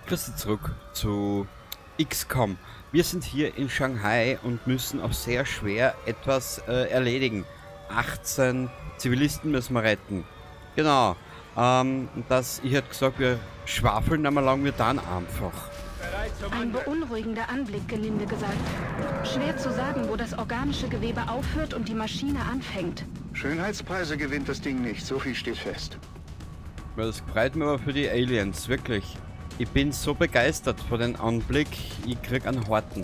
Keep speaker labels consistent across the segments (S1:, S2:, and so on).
S1: Christi zurück zu XCOM. Wir sind hier in Shanghai und müssen auch sehr schwer etwas erledigen. 18 Zivilisten müssen wir retten. Genau. Ich hätte gesagt, wir schwafeln einmal lang, wir dann einfach.
S2: Ein beunruhigender Anblick, gelinde gesagt. Schwer zu sagen, wo das organische Gewebe aufhört und die Maschine anfängt.
S3: Schönheitspreise gewinnt das Ding nicht, so viel steht fest.
S1: Das freut mich aber für die Aliens, wirklich. Ich bin so begeistert von dem Anblick, ich krieg einen Horten.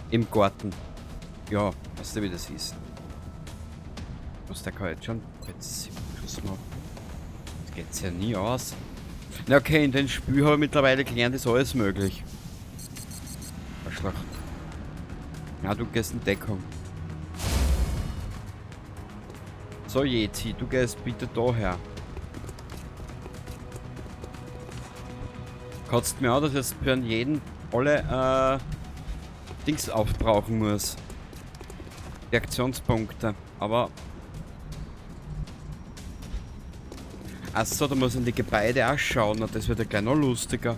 S1: Im Garten. Ja, weißt du, wie das ist. Was, der kann jetzt schon Präzision machen. Das geht's ja nie aus. Na okay, in dem Spiel habe ich mittlerweile gelernt, ist alles möglich. Arschloch. Ja, du gehst in Deckung. So, Yeti, du gehst bitte daher. Kotzt mir auch, dass ich jetzt für jeden alle Dings aufbrauchen muss. Reaktionspunkte. Aber. Achso, da muss in die Gebäude auch schauen. Na, das wird ja gleich noch lustiger.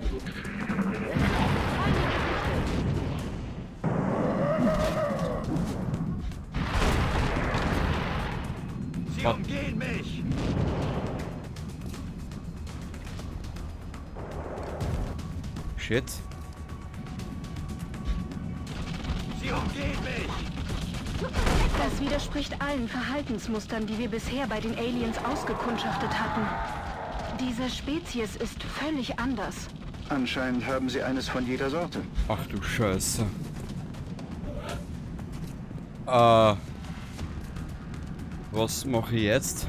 S4: Sie umgehen mich!
S1: Shit.
S4: Sie umgehen mich!
S2: Das widerspricht allen Verhaltensmustern, die wir bisher bei den Aliens ausgekundschaftet hatten. Diese Spezies ist völlig anders.
S3: Anscheinend haben sie eines von jeder Sorte.
S1: Ach du Scheiße. Was mache ich jetzt?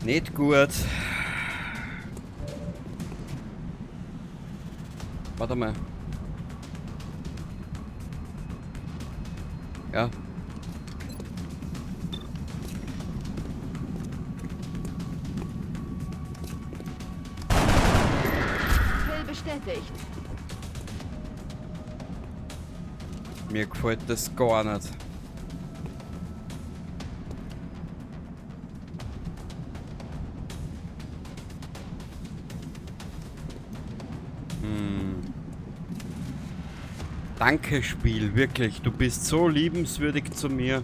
S1: Nicht gut. Warte mal. Ja.
S5: Kill bestätigt.
S1: Mir gefällt das gar nicht. Danke, Spiel, wirklich. Du bist so liebenswürdig zu mir.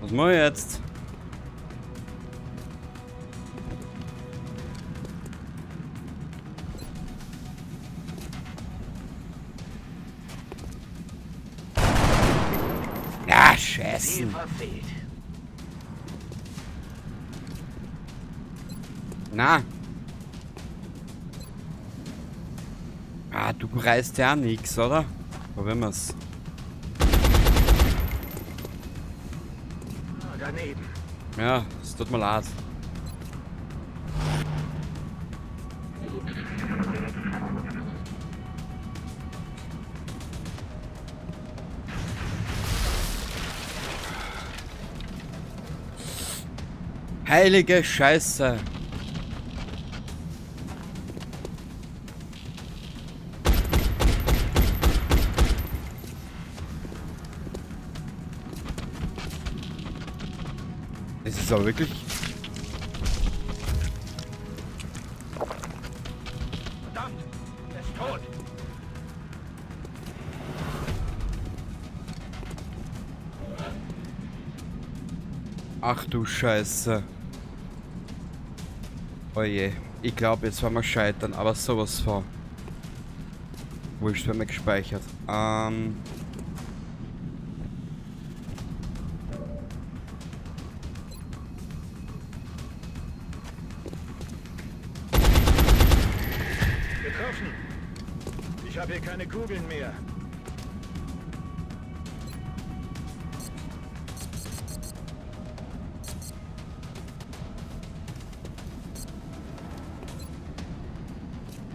S1: Was mach ich jetzt? Ja, Scheiße. Na. Ah, du reißt ja nix, oder? Probieren wir's.
S4: Daneben.
S1: Ja, es tut mir leid. Heilige Scheiße. Das ist aber wirklich...
S4: Verdammt! Er ist tot!
S1: Ach du Scheiße. Oje. Ich glaube, jetzt werden wir scheitern, aber sowas von. Wurscht, wir haben gespeichert.
S4: Getroffen. Ich habe hier keine Kugeln mehr.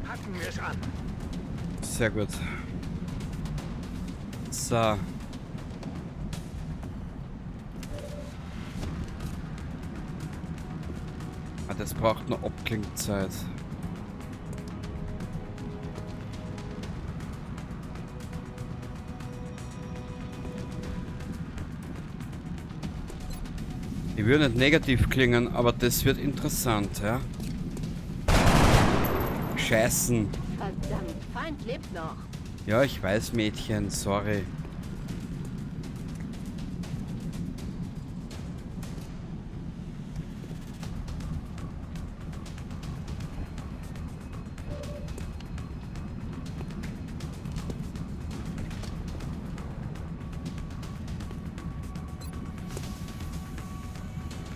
S4: Packen wir es an.
S1: Sehr gut. So. Ah, das braucht eine Abklingzeit. Ich will nicht negativ klingen, aber das wird interessant, ja? Scheißen.
S5: Verdammt, Feind lebt noch.
S1: Ja, ich weiß, Mädchen, sorry.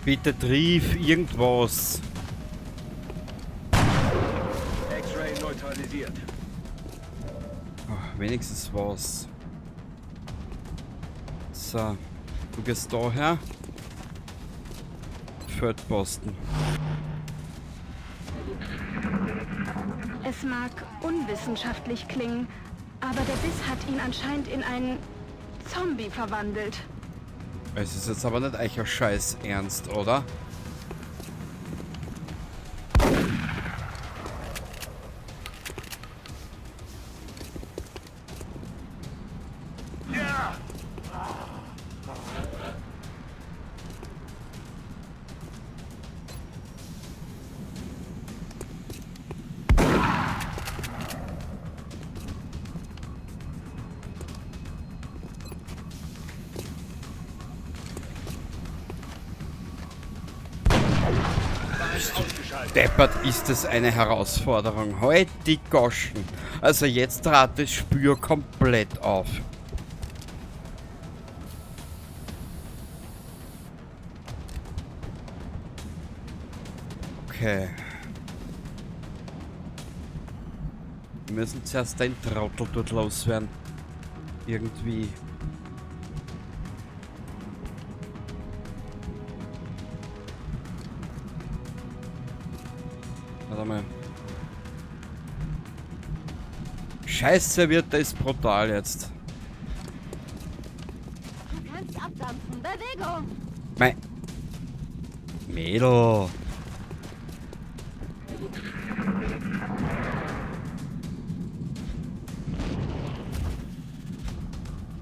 S1: Bitte triff irgendwas.
S4: X-Ray neutralisiert.
S1: Oh, wenigstens was. So, du gehst daher. Feldposten.
S2: Es mag unwissenschaftlich klingen, aber der Biss hat ihn anscheinend in einen Zombie verwandelt.
S1: Es ist jetzt aber nicht euer Scheiß Ernst, oder?
S4: Ja!
S1: Deppert ist es eine Herausforderung. Heute die Goschen. Also jetzt trat das Spür komplett auf. Okay. Wir müssen zuerst den Trottel dort loswerden. Irgendwie. Warte mal. Scheiße, wird das brutal jetzt.
S5: Du kannst abdampfen. Bewegung!
S1: Mei. Mädel.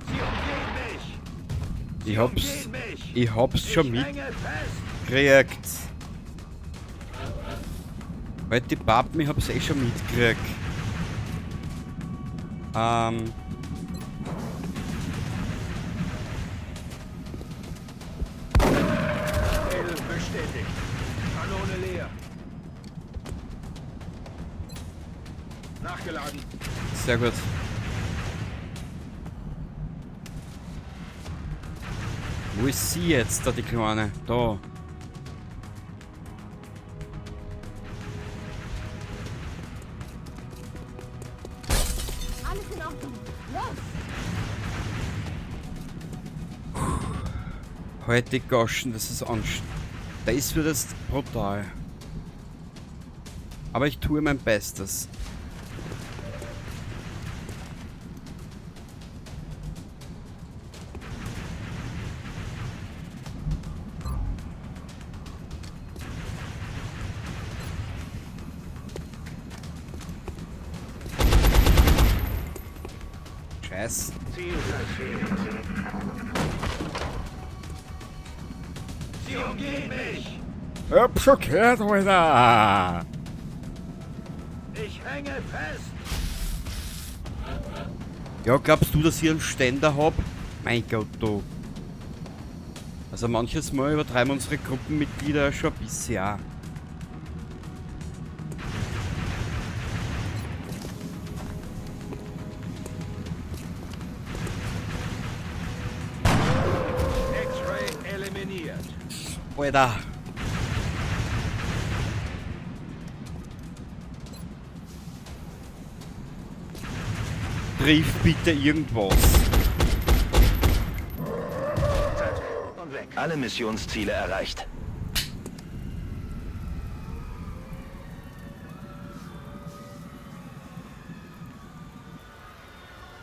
S4: Sie umgehen mich!
S1: Ich hab's.
S4: Umgehen mich!
S1: Ich hab's schon
S4: Ich hänge fest!
S1: mitgekriegt. Halt die Pappen, ich hab's eh schon mitgekriegt.
S4: Kill bestätigt. Kanone leer. Nachgeladen.
S1: Sehr gut. Wo ist sie jetzt, da die Kleine? Da.
S5: Alles in Ordnung. Los!
S1: Halt die Goschen, das ist anstrengend. Das wird jetzt brutal. Aber ich tue mein Bestes. Scheiß.
S4: Ziel verfehlt. Sie umgehen mich!
S1: Hab schon gehört, Alter!
S4: Ich hänge fest!
S1: Ja, glaubst du, dass ich einen Ständer hab? Mein Gott, du. Also manches Mal übertreiben unsere Gruppenmitglieder schon ein bisschen. Ja.
S4: X-Ray eliminiert.
S1: Alter. Triff bitte irgendwas.
S4: Und weg.
S6: Alle Missionsziele erreicht.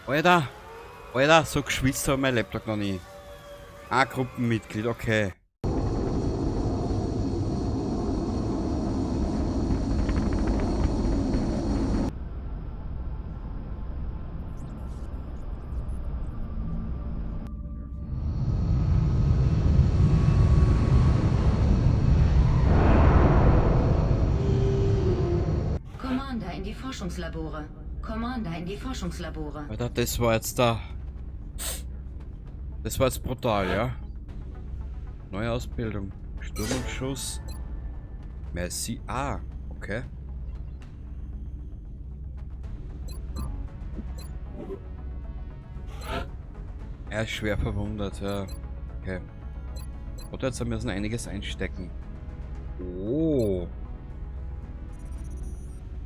S1: Alter. Alter, so geschwitzt habe mein Laptop noch nie. Ah, Gruppenmitglied, okay.
S5: Commander in die Forschungslabore. Commander in die Forschungslabore.
S1: Alter, das war jetzt da. Das war jetzt brutal, ja. Neue Ausbildung. Sturm und Schuss. Merci. Ah, okay. Er ist schwer verwundert, ja. Okay. Oder jetzt müssen wir einiges einstecken. Oh.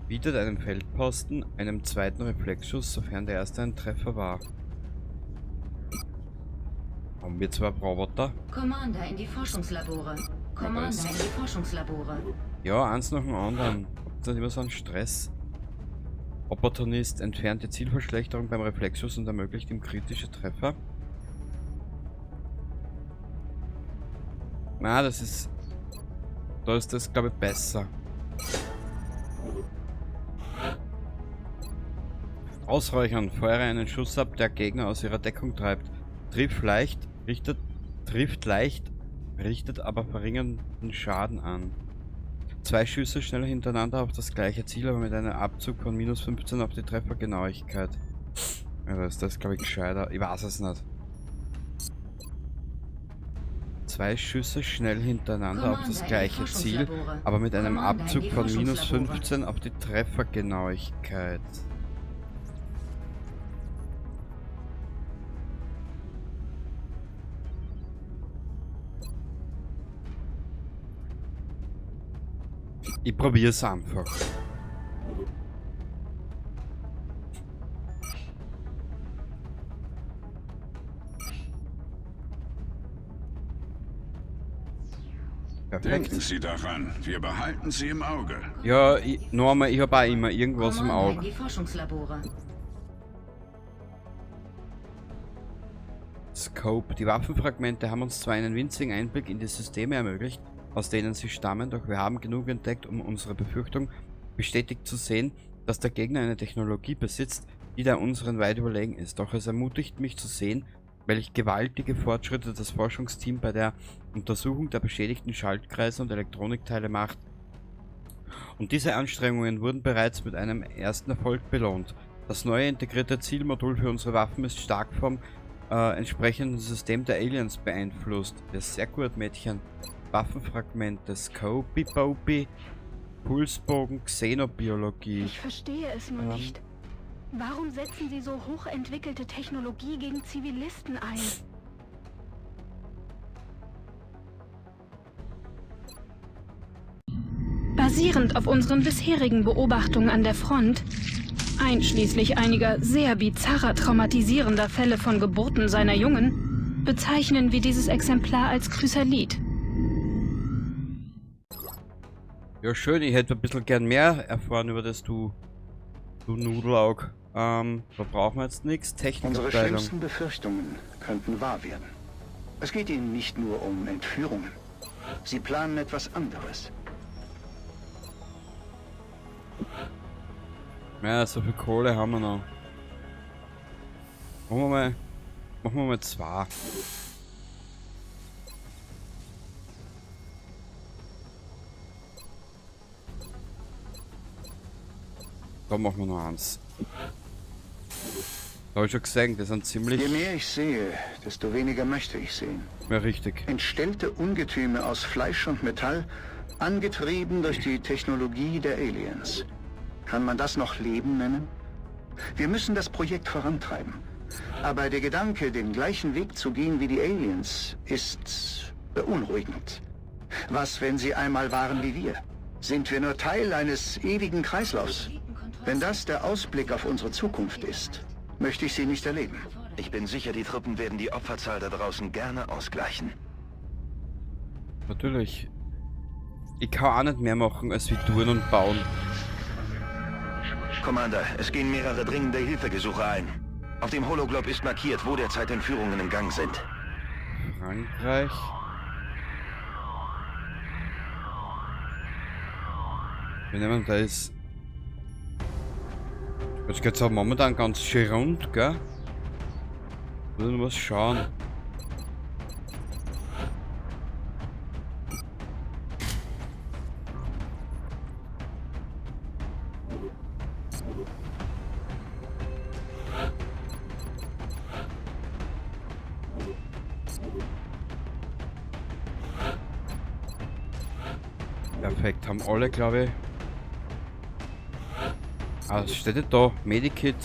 S1: Bietet einem Feldposten einem zweiten Reflexschuss, sofern der erste ein Treffer war. Haben wir zwei Roboter?
S5: Commander in die Forschungslabore. Commander in die Forschungslabore.
S1: Ja, eins nach dem anderen. Habt ihr nicht immer so einen Stress? Opportunist entfernt die Zielverschlechterung beim Reflexschuss und ermöglicht ihm kritische Treffer. Na, das ist... Da ist das, glaube ich, besser. Ausräuchern. Feuere einen Schuss ab, der Gegner aus ihrer Deckung treibt. Trifft leicht, richtet aber verringernden Schaden an. 2 Schüsse schneller hintereinander auf das gleiche Ziel, aber mit einem Abzug von minus 15 auf die Treffergenauigkeit. Ja, das ist das, glaube ich, gescheiter. Ich weiß es nicht. 2 Schüsse schnell hintereinander auf das gleiche Ziel, aber mit einem Abzug von minus 15 auf die Treffergenauigkeit. Ich probier's einfach. Perfekt.
S7: Denken Sie daran, wir behalten Sie im Auge.
S1: Ja, Norma, ich hab auch immer irgendwas im Auge.
S5: Die Forschungslabore.
S1: Scope. Die Waffenfragmente haben uns zwar einen winzigen Einblick in die Systeme ermöglicht, aus denen sie stammen, doch wir haben genug entdeckt, um unsere Befürchtung bestätigt zu sehen, dass der Gegner eine Technologie besitzt, die der unseren weit überlegen ist. Doch es ermutigt mich zu sehen, welch gewaltige Fortschritte das Forschungsteam bei der Untersuchung der beschädigten Schaltkreise und Elektronikteile macht. Und diese Anstrengungen wurden bereits mit einem ersten Erfolg belohnt. Das neue integrierte Zielmodul für unsere Waffen ist stark vom entsprechenden System der Aliens beeinflusst. Das ist sehr gut, Mädchen. Waffenfragmente, Scopey Popey, Pulsbogen, Xenobiologie.
S2: Ich verstehe es nur nicht. Warum setzen Sie so hochentwickelte Technologie gegen Zivilisten ein? Basierend auf unseren bisherigen Beobachtungen an der Front, einschließlich einiger sehr bizarrer, traumatisierender Fälle von Geburten seiner Jungen, bezeichnen wir dieses Exemplar als Chrysalid.
S1: Ja, schön, ich hätte ein bisschen gern mehr erfahren über das, du Nudelaug. Da brauchen wir jetzt nichts. Technikabteilung.
S3: Unsere schlimmsten Befürchtungen könnten wahr werden. Es geht ihnen nicht nur um Entführungen. Sie planen etwas anderes.
S1: Ja, so viel Kohle haben wir noch. Machen wir mal 2. Da machen wir noch eins. Da hab ich schon gesehen, das sind ziemlich...
S3: Je mehr ich sehe, desto weniger möchte ich sehen.
S1: Ja, richtig.
S3: Entstellte Ungetüme aus Fleisch und Metall, angetrieben durch die Technologie der Aliens. Kann man das noch Leben nennen? Wir müssen das Projekt vorantreiben. Aber der Gedanke, den gleichen Weg zu gehen wie die Aliens, ist beunruhigend. Was, wenn sie einmal waren wie wir? Sind wir nur Teil eines ewigen Kreislaufs? Wenn das der Ausblick auf unsere Zukunft ist, möchte ich sie nicht erleben.
S6: Ich bin sicher, die Truppen werden die Opferzahl da draußen gerne ausgleichen.
S1: Natürlich. Ich kann auch nicht mehr machen, als wie touren und bauen.
S6: Commander, es gehen mehrere dringende Hilfegesuche ein. Auf dem Hologlob ist markiert, wo derzeit Entführungen im Gang sind.
S1: Frankreich. Wir nehmen das. Jetzt geht's auch momentan ganz schön rund, gell? Wollen was schauen. Perfekt, haben alle, glaube ich. Ah, was steht denn da? Medikit.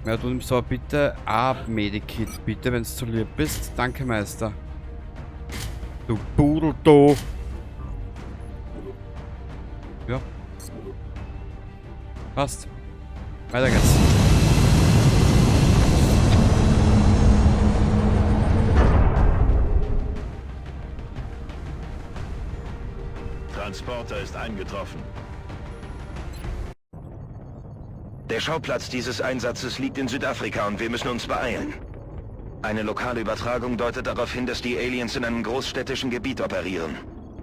S1: Ja, du nimmst aber bitte ab Medikit, bitte, wenn es zu lieb bist. Danke, Meister. Du Pudel, du. Ja. Passt. Weiter geht's.
S4: Transporter ist eingetroffen.
S6: Der Schauplatz dieses Einsatzes liegt in Südafrika und wir müssen uns beeilen. Eine lokale Übertragung deutet darauf hin, dass die Aliens in einem großstädtischen Gebiet operieren.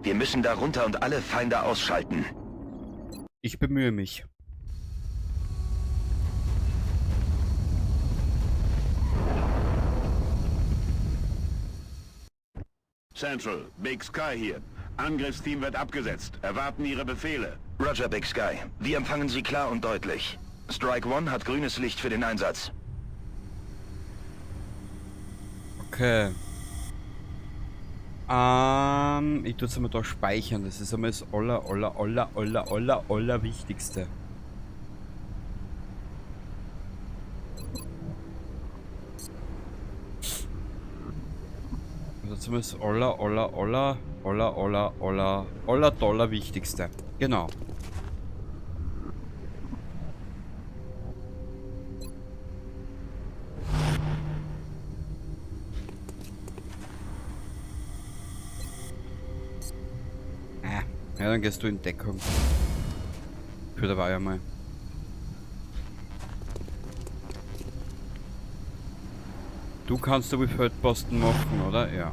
S6: Wir müssen da runter und alle Feinde ausschalten.
S1: Ich bemühe mich.
S4: Central, Big Sky hier. Angriffsteam wird abgesetzt. Erwarten Ihre Befehle.
S6: Roger, Big Sky. Wir empfangen Sie klar und deutlich. Strike One hat grünes Licht für den Einsatz.
S1: Okay. Ich tue es einmal da speichern. Das ist einmal das aller, aller, aller, aller, aller, aller Wichtigste. Das ist einmal das aller, aller, aller, aller, aller, aller, aller, aller Wichtigste. Genau. Ja, dann gehst du in Deckung. Für dabei einmal. Du kannst aber Feldposten machen, oder? Ja.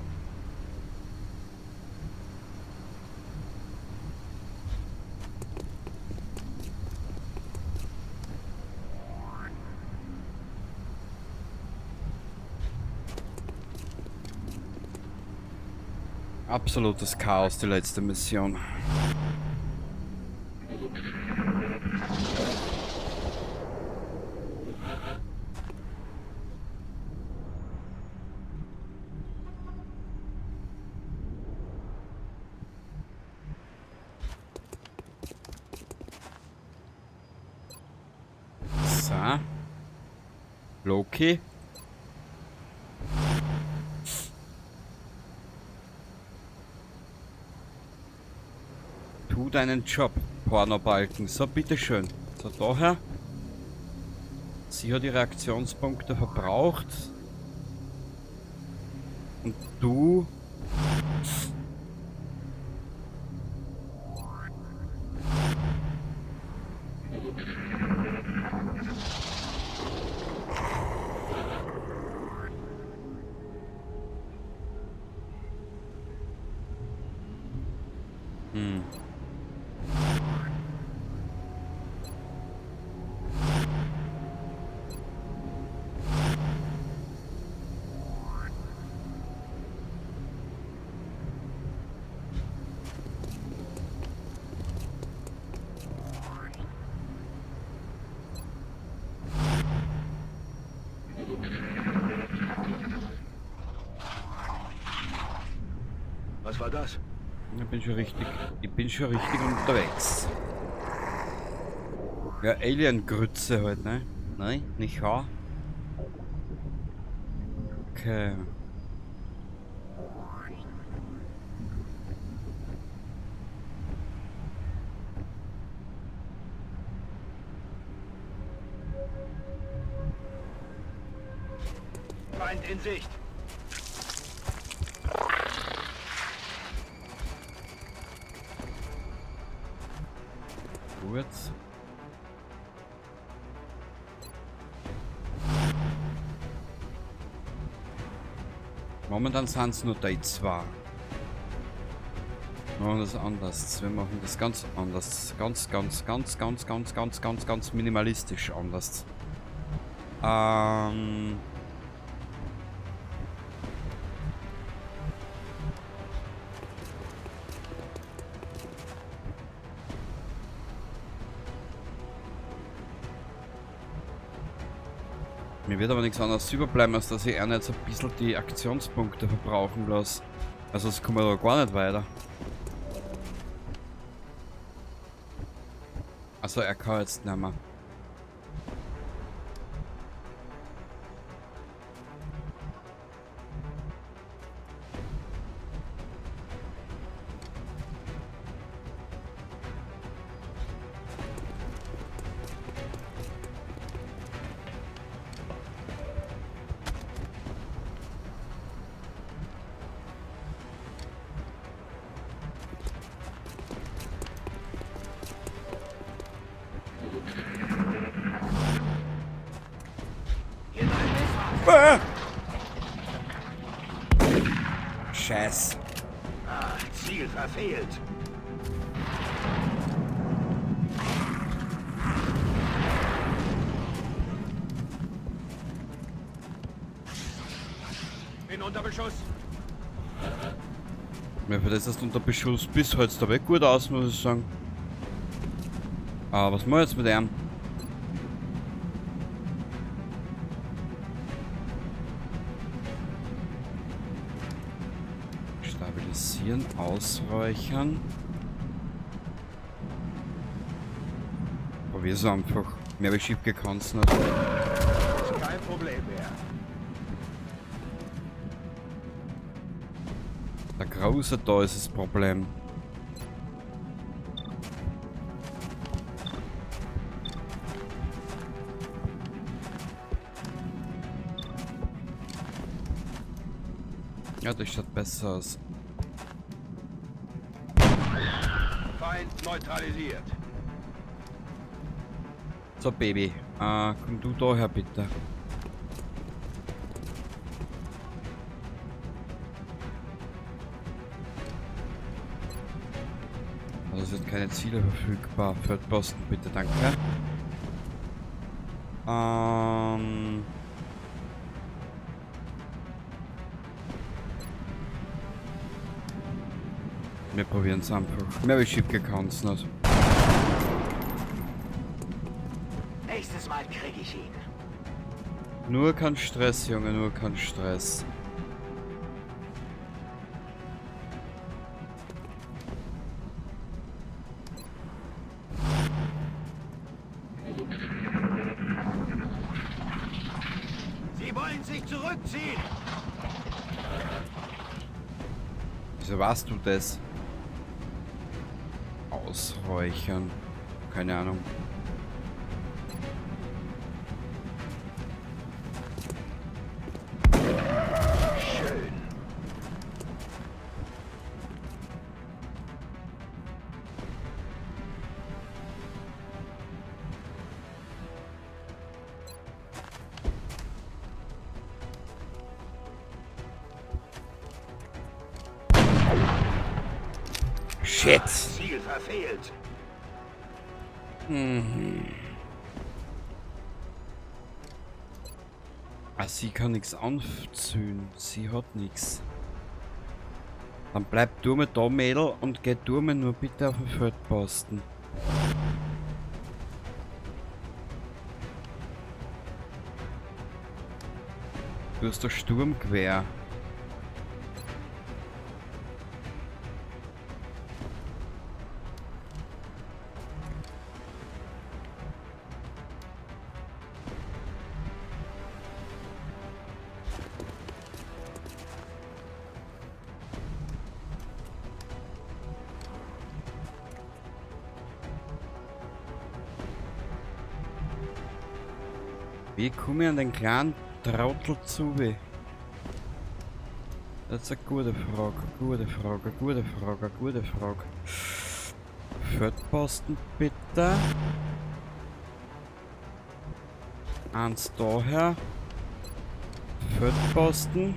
S1: Absolutes Chaos, die letzte Mission. So. Loki. Tu deinen Job, Pornobalken. So, bitteschön. So, daher. Sie hat ihre Aktionspunkte verbraucht. Und du...
S4: Was war das?
S1: Ich bin schon richtig, ich bin schon richtig unterwegs. Ja, Alien-Grütze halt, ne? Nein, nicht wahr? Okay.
S4: Feind in Sicht.
S1: Gut. Momentan sind es nur die zwei. Wir machen das anders. Wir machen das ganz anders. Ganz, ganz, ganz, ganz, ganz, ganz, ganz, ganz minimalistisch anders. Mir wird aber nichts anderes überbleiben, als dass ich einer jetzt ein bisschen die Aktionspunkte verbrauchen lasse. Also sonst kommen wir da gar nicht weiter. Also er kann jetzt nicht mehr. Scheiß.
S6: Ah, Ziel verfehlt. Bin unter Beschuss.
S1: Ja, für das, dass du unter Beschuss bist, hältst du aber gut aus, muss ich sagen. Aber was machen wir jetzt mit ihm? Stabilisieren, ausräuchern. Probier's einfach. Mehr wie schief kann's nicht.
S6: Kein Problem mehr.
S1: Der Große da ist das Problem. Ja, das schaut besser aus.
S6: Feind neutralisiert.
S1: So, Baby. Komm du daher bitte. Also sind keine Ziele verfügbar. Feldposten bitte, danke. Wir probieren es einfach. Mehr wie schief gekannt's nicht.
S6: Nächstes Mal krieg ich ihn.
S1: Nur kein Stress, Junge, nur kein Stress.
S6: Sie wollen sich zurückziehen.
S1: Wieso warst du das? Ausräuchern. Keine Ahnung.
S6: Schön.
S1: Shit.
S6: Ziel verfehlt.
S1: Ah, sie kann nichts anziehen. Sie hat nichts. Dann bleib du mal da, Mädel, und geh du mal nur bitte auf den Feldposten. Du hast das Sturmgewehr. Wie komme ich an den kleinen Trottel zu? Das ist eine gute Frage, gute Frage, gute Frage, gute Frage. Feldposten bitte. Eins daher. Feldposten.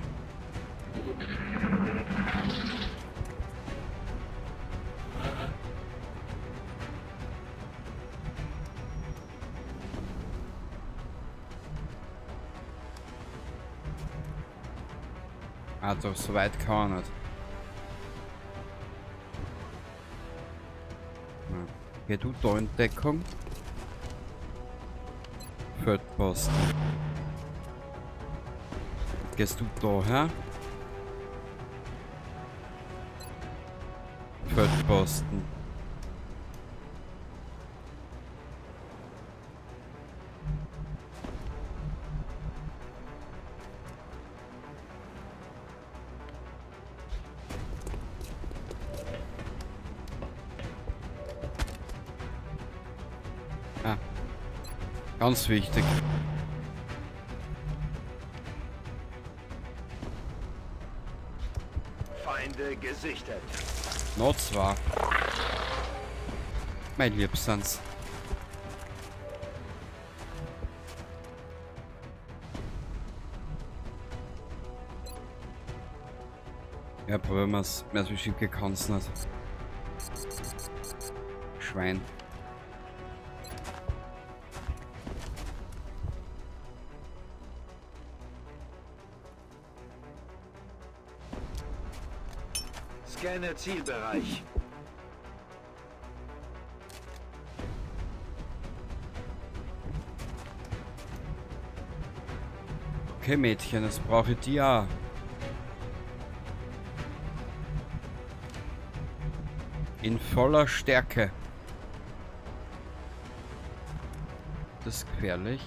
S1: Also, so weit kann er nicht. Geh du da in Deckung? Feldposten. Gehst du da her? Feldposten. Ah. Ganz wichtig.
S6: Feinde gesichtet.
S1: Noch zwei. Mein Liebstens. Ja, probieren wir's. Mehr so schief kann's nicht. Schwein.
S6: Scanne Zielbereich.
S1: Okay, Mädchen, das brauche ich dir auch. In voller Stärke. Das ist gefährlich.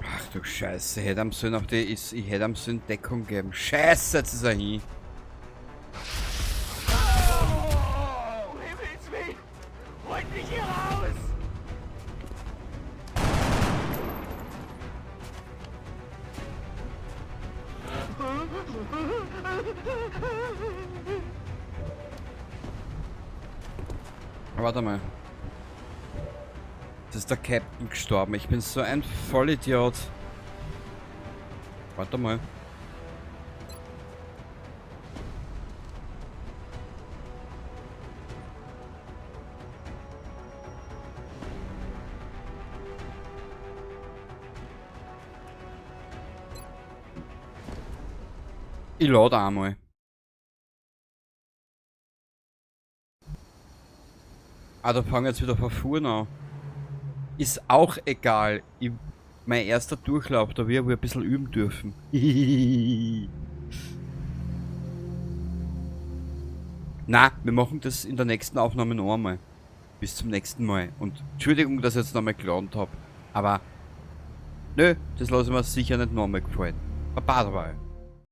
S1: Ach du Scheiße, ich hätte am sollen auf die, ich hätte am sollen Deckung geben. Scheiße, jetzt ist er hin.
S6: Oh, Himmels Willen! Holt mich hier raus!
S1: Warte mal. Das ist der Captain gestorben. Ich bin so ein Vollidiot. Warte mal. Ich lade einmal. Ah, da fangen jetzt wieder von vorne an. Ist auch egal. Mein erster Durchlauf, da wir ein bisschen üben dürfen. Na, wir machen das in der nächsten Aufnahme noch einmal. Bis zum nächsten Mal. Und Entschuldigung, dass ich jetzt nochmal gelernt hab. Aber nö, das lasse ich mir sicher nicht nochmal gefallen. Baba dabei.